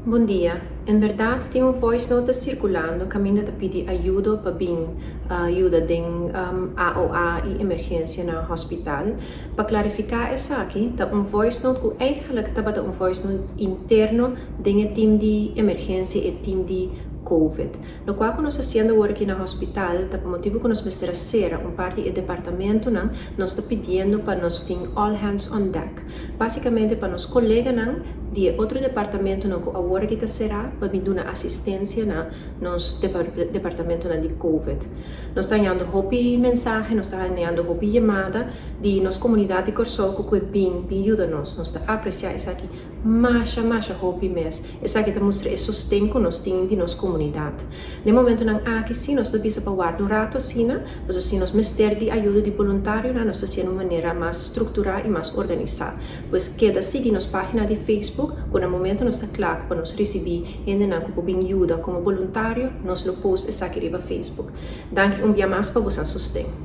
Bon dia. En berdad tin un voice note ta circulando caminda ta pidi ayudo pa bin yuda den AOA y emergencia na hospital. Pa clarifica esaki, ta un voice note cu eigenlijk tabata un voice note interno den e team di emergencia, e team di Covid. Locual cu nos ta haciendo awor aki na hospital ta pa motibo cu nos mester a cera un par di e departamentonan, nos ta pidiendo pa nos tin all hands on deck. Basicamente pa nos coleganan di e otro departamentonan cu awor aki ta cera pa bin duna asistencia na nos departamentonan di Covid. Nos ta hañando hopi mensahe, nos ta hañando hopi yamada di nos comunidad di Corsou cu cu e bin bin yuda nos. Nos ta aprecia esaki masha masha hopi mes. Esaki ta mustra e sosten cu nos tin di nos comunidad. Den momentonan aki si nos ta bisa pa warda un rato asina, pasobra si nos mester di ayudo di boluntarionan nos ta haciendo un manera mas structura y mas organisa. Pues keda sigui nos pagina di Facebook cu na momento nos ta cla pa nos ricibi hendenan cu por bin yuda como boluntario, nos lo post esaki riba Facebook. Danki un bia mas pa bosan sosten.